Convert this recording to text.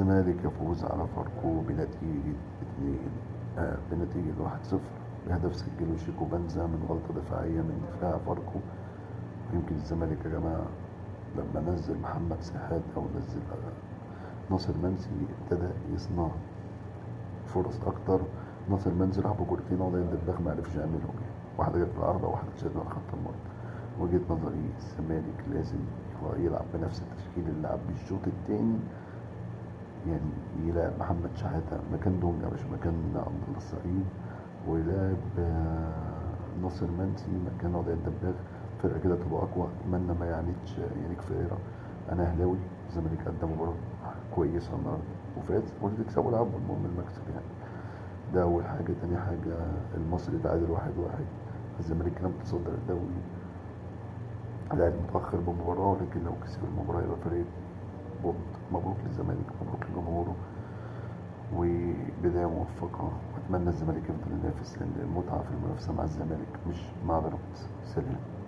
الزمالك يفوز على فاركو بنتيجة 2 بنتيجة 1-0 بهدف سجله شيكو بنزا من غلطة دفاعية من دفاع فاركو. يمكن الزمالك يا جماعة لما نزل محمد سحات أو نزل ناصر منسي ابتدى يصنع فرص أكتر. ناصر منسي راح بكورتين وضع الدباغ ما عرفش يعملهم يعني، واحدة جت في العارضة وواحدة اتشالت على خط المرمى. وجهة نظري الزمالك لازم يلعب بنفس التشكيل اللي لعب بيه الشوط التاني، يعني يلعب محمد شحاتة مكان دونجا مش مكان عبد الله السعيد، ويلعب ناصر منسي مكان وضع الدباغ. فرقة كده تبقى أقوى. أتمنى ما يعنيتش يعني كفاية. أنا أهلاوي، الزمالك قدم مباراة كويسة النهاردة وفاز، واللي تكسبوا العبوا، المهم المكسب يعني. ده أول حاجة. تاني حاجة المصري تعادل 1-1، الزمالك كده متصدر الدوري، لاعب متأخر بمباراة، ولكن لو كسب المباراة يبقى فريق بونت. مبروك للزمالك، مبروك لجمهوره، وبداية موفقة. وأتمنى الزمالك يفضل ينافس، لأن المتعة في المنافسة مع الزمالك مش مع بيراميدز. سلام.